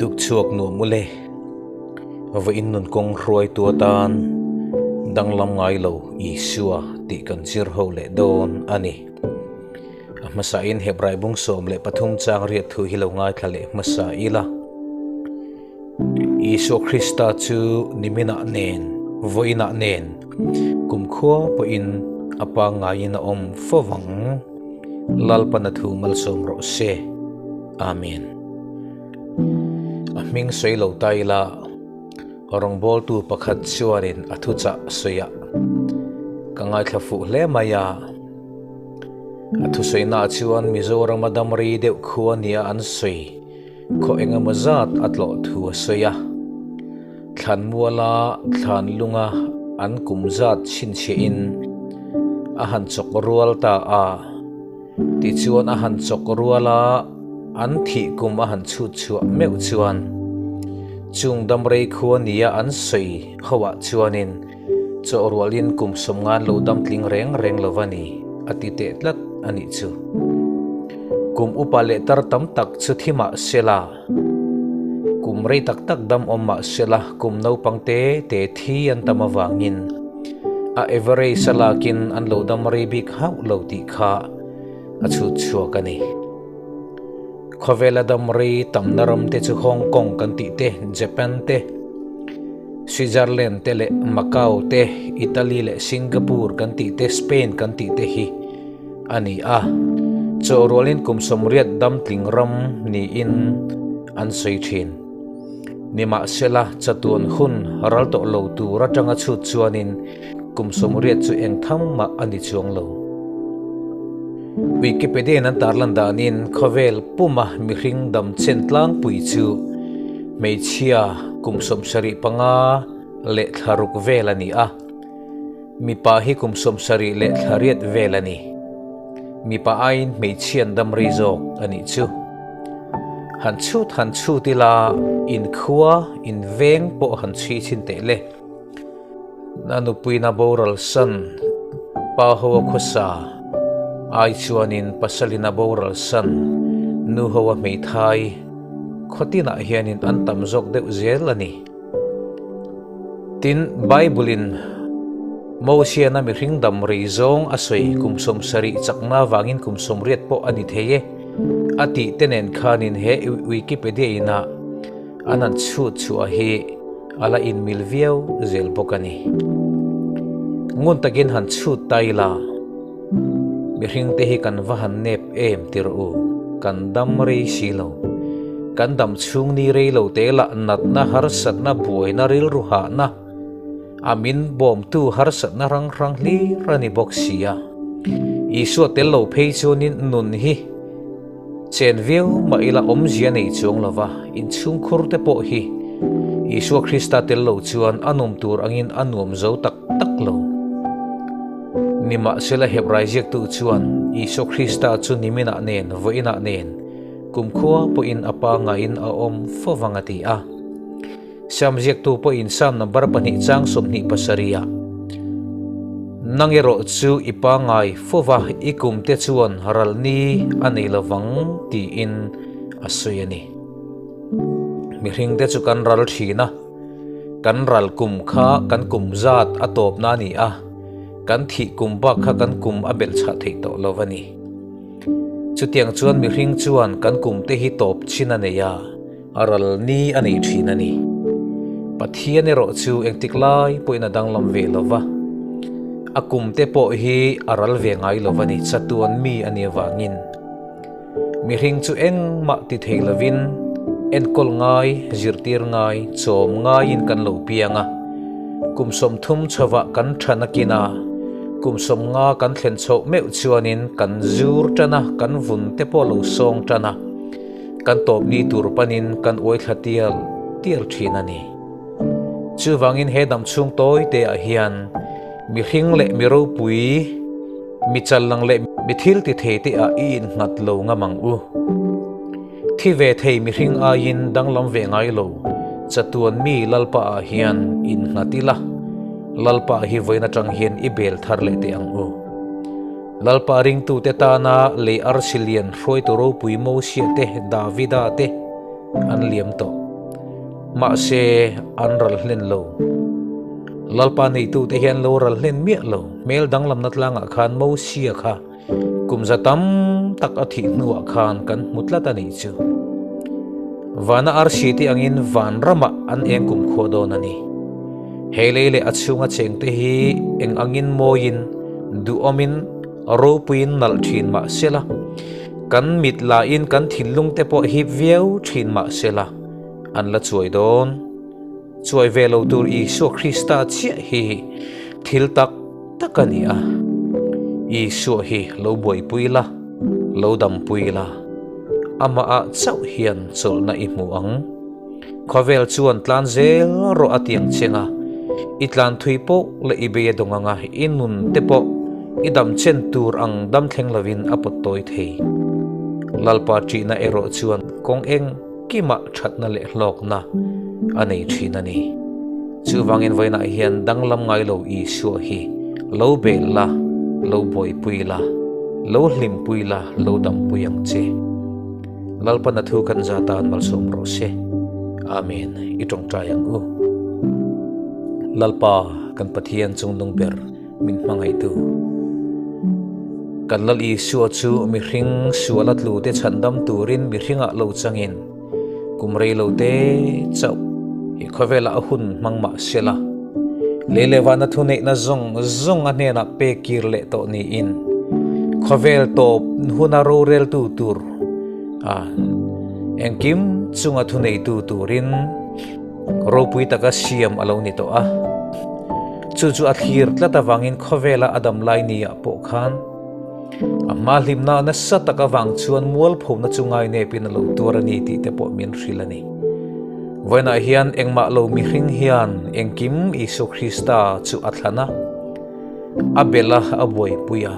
Tukchhuak nuam ule, vawiin nun kawng hruaitu atan danglam ngai lo Isua tih kan zir ho leh dawn a ni. A hmasain Hebrai bung 13 chang riat thu hi lo ngaithla leh hmasa ila. Isua Krista chu niminah nen, vawiinah nen, kumkhua pawhin a pangngaiin a awm fo vang. Lalpana thu malsawm rawh se. Amen. A hming sawi lo ta ila, rawngbawltu pakhat chuanin a thuchah sawiah ka ngaithla fuh hle mai a. A thusawiinaah chuan Mizorama dam rei deuh khua nia an sawi. Khaw engemaw zat a tlawh thu a sawi a, thlan muala thlan lunga an kum zat chhinchhiahin a han chawk rual ta a, tichuan a han chawk rual a, an thih kum a han chhut chhuah meuh chuan chung damrei khua nia an sawi hoah chuanin chawh rualin kum sawmngan lo damtling reng reng lo va ni a ti teh tlat a nih chu. Kum upa leh tar tam tak chu thi mah se la, kum rei tak tak dam awm mah se la, kum naupang te te thi an tam avangin a average a lakin an lo dam rei bik hauh lo tih kha a chhut chhuak a ni. Khawvela dam rei tamna ram te chu Hong Kong kan tih te, Japan te, Switzerland te leh Macau te, Italy leh Singapore kan tih te, Spain kan tih te hi a ni a, chaw rualin kum 80 damtling ram niin an sawi thin. Nimahsela, chatuan hun ral tawh lo tur atanga chhut chuanin kum 80 chu eng tham mah a ni chuang lo. Wikipedia-in an tarlan danin khawvel puma mihring dam chen tlangpui chu hmeichhia kum 75 leh thlaruk vel a ni a. Mipa hi kum 78 vel a ni. Mipa aiin hmeichhian dam rei zawk a nih chu. Han chhut han chhut ila inkhua, inveng pawh han chhui chhin teh le. Na nupuina boral san, pa ho a khawsa ai chuanin pasalina boral san, nu ho a hmeithai khawtinah hianin an tam zawk deuh zel a ni. Tin, Bible-in Mosiana mihring dam rei zawng a sawi kum 70 chakna avangin kum 80 pawh a ni thei e a tih te nen khanin he Wikipedia ina an han chhut chhuah hi a la inmil viau zel bawk a ni. Ngun takin han chhut ta ila, Mihring te hi kan va han nep em ti rawh u, kan dam rei si lo. Kan dam chhung ni rei lo te lah natna harsatna buaina rilru hahna, a min bawmtu harsatna rang hrang hlir a ni bawk si a. Isua tel lo phei chuanin nun hi chen viau mah ila awmzia nei chuang lo va, inchhungkhur te pawh hi Isua Krista tel lo chuan a num tur angin a nuam zo tak tak lo. Nimahsela Hebrai ziaktu chuan Isua Krista chu niminah nen vawiinah nen kumkhua pawhin a pa ngaiin a awm fo vang a ti a. Sam ziaktu pawhin Sam number 2 chang 27 ah, Nang erawh chu i pa ngai fo va i kum te chuan ral ni a nei lo vang tiin a sawi a ni. Mihring te chu kan ral thin a. Kan ral kum kha kan kum zat a tawpna a ni a, kan thih kum bak kha kan kum a belh chhah theih tawh lo a ni. Chutiang chuan mihring chuan kan kum te hi tawp chin a nei a, a ral ni a nei thin a ni. Pathian erawh chu engtik lai pawhin a danglam ve lo va, a kum te pawh hi a ral ve ngai lo a ni, chatuan mi a nih avangin. Mihring chu engmah ti thei lovin enkawl ngai, zirtir ngai, chawm ngaiin kan lo piang a. Kum 30 chhovah kan than a kin a, kum 50 kan thlen chhoh meuh chuanin kan zur tan a, kan vun te pawh lo sawng tan a, kan tawp ni tur panin kan uai thla tial tial thin a ni. Chuvangin he dam chhung tawi te ah hian mihring leh mi ropui, Mi challang leh mi thil ti thei te ah i innghat lo ngam ang u. Thi ve thei mihring aiin danglam ve ngai lo, chatuan mi Lalpa ah hian innghat ila, Lalpa hi vawiin atang hian i bel thar leh teh ang u. Lalpa ringtute tana lei arsi lian hruaitu ropui Mosia te, Davida te an liam tawh. Mahse, an ral hlen lo. Lalpa neitute hi an lo ral hlen miah lo. Hmel danglamna tlangah khan Mosia kha kum za tam tak a thih hnuah khan kan hmu tlat a nih chu. Vana arsi te angin van ramah an eng kumkhua dawn a ni. He lei leh a chhunga chengte hi eng angin mawiin, duhawmin, ropuiin nalh thin mah sela, kan mit lahin kan thinlung te pawh hip viau thin mah sela, an la chuai dawn. Chuai ve lo tur Isua Krista chiah hi thil tak tak a ni a. Isua hi lo buaipui la, lo dampui la, amahah chauh hian chawlhna i hmu ang. Khawvel chuan tlan zel rawh a tiang cheng a, i tlan thui poh leh i bei a dawng ang a, i nun te pawh i dam chen tur ang dam thleng lovin a pawt tawi thei. Lalpa ṭihna erawh chuan kawng eng kimah ṭhatna leh hlawkna a nei ṭhin a ni. Chuvangin vawiinah hian danglam ngai lo Isua hi lo bel la, lo buaipui la, lo hlimpui la, lo dampui ang che. Lalpan a thu kan za tan malsawm rawh se. Amen. I tawngtai ang u. Lalpa kan Pathian chungnung ber min hmangaihtu. Kan Lal Isua chu mihring suala tlu te chhandam turin mihringah lo changin kum rei lo te chauh hi khawvelah a hun hmang mah sela. Lei leh vana thuneihna zawng zawng a hnenah pek kir leh tawh niin khawvel tawp huna roreltu tur a engkim chunga thuneitu turin ropui taka siam a lo ni tawh a. Chu chu a thlir tlat avangin khawvela a dam lai niah pawh khan a hma hlimna nasa tak avang chuan mualphona chu ngainepin a lo tuar a ni tih te pawh min hrilh a ni. Vawiinah hian engmah lo mihring hian engkim Isua Krista chu a thlan a, a belh a, a buaipui a,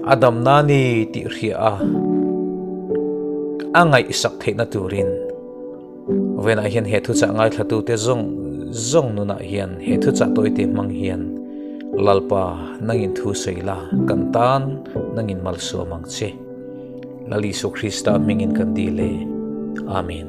a damna ni tih hria a, a ngaihsak theihna turin. Vawiinah hian he thuchah ngaithlatute zawng zawng nunah hian he thuchah tawite hmang hian Lalpa nangin thu sawi la, kan tan nangin malsawm ang che. Lal Isu Krista hmingin kan dil e. Amen.